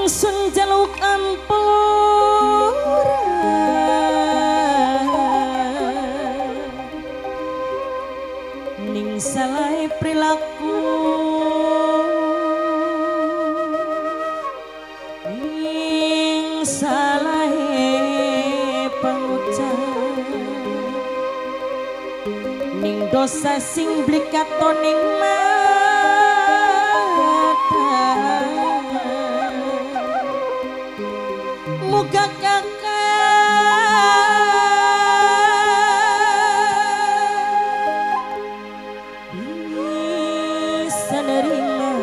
Ingsun jaluk ampura ning salahe prilaku ning salahe pangucap ning dosa sing bli katon ning mata. Muga kakak bisa nerima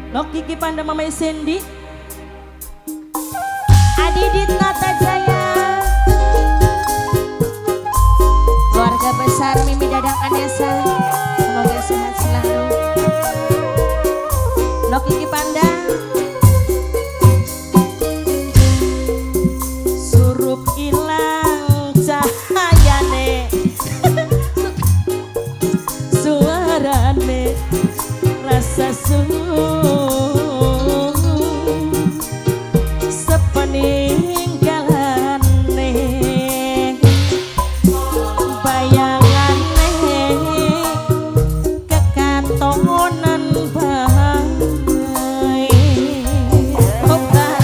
Nok Kiki Panda Mama Sandy Adidit Nata Jaya, keluarga besar Mimi Dadang Anessa, semoga sehat selalu. Nok Kiki Panda surup ilang cahayane suarane rasa sepeninggalane bayangane kekatonan bae. Obat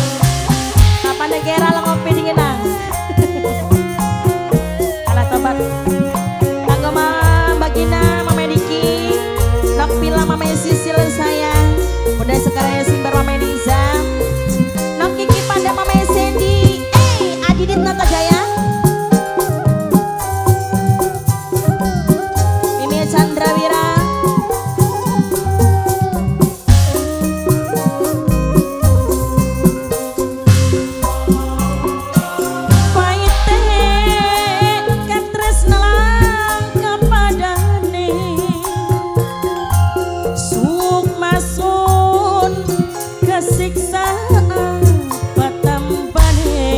Papa negara lo ngopi dinginan. Alah tobat. Kanggo Mbak Gina, Mama Diki, Nok Pila, Mama Sisil sayang. Bunda sekarang Simbar, Mama Niza, Nok Kiki Panda, Mama Sandy, Adidit Nata Jaya, Mimi Chandra Wira. Paite katresna kapadane sukmasun kesiksaan patampane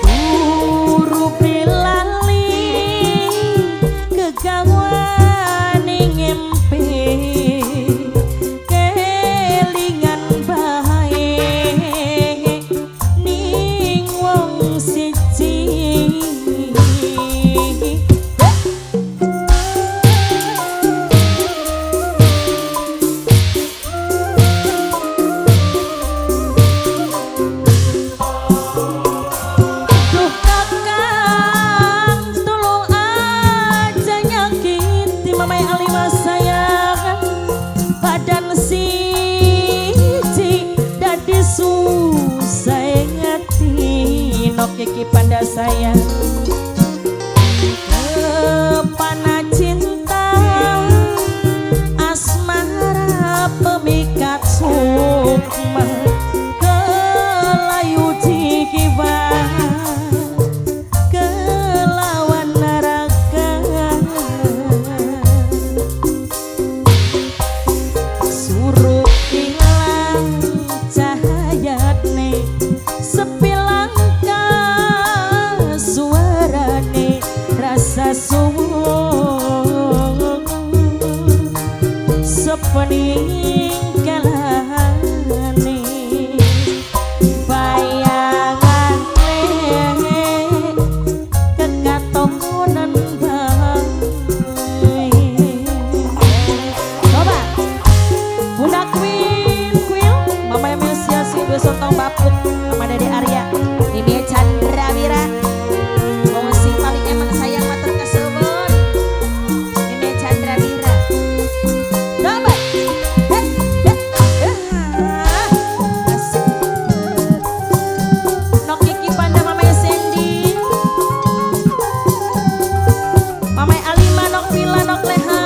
turu lali kegawane ngempe kelingan bae ning wong siji. Duh kakang tolong aja nyakiti Mamai Alima sayang badan siji dadi susah ngati. Nok Kiki Panda sayang kepana cinta asmara pemikat sukma kelayu jiwa kelawan neraka surup ilang cahayane sepi langka suarane rasa suwung sepeninggalane bayangane kekatonan bae. Coba Bunda Queen, Queen, Mama Mesia si Besotong Bapuk, Mama Dede Arya, Mimi Chandra Wira, wong sing paling emang sayang matur kesuwun. Mimi Chandra Wira. Coba. Heh, heh, heh. Asik. Nok Kiki Panda, Mama Sandy, Mama Alima, Nok Pila, Nok Leha.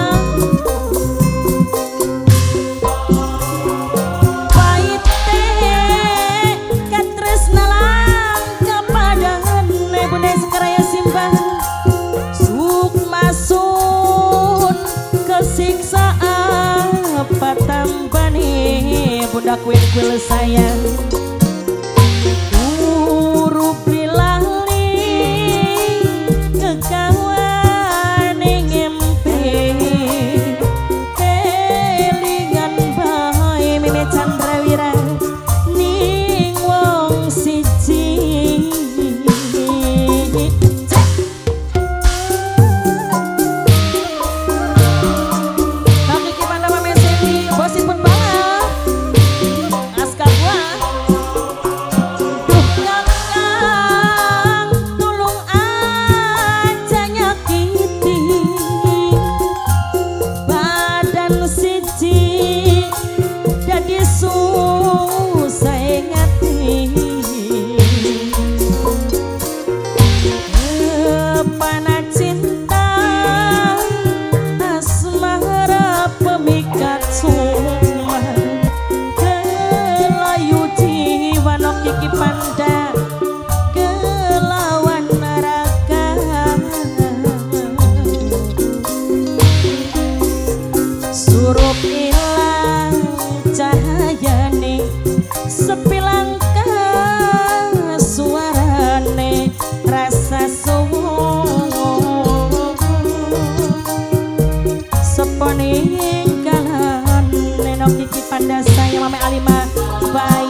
Paite katresna langka padane bunda sekaraya simbah sukmasun kesiksaan patambane bunda Queen Queen sayang turu lali kegawan. Bapak.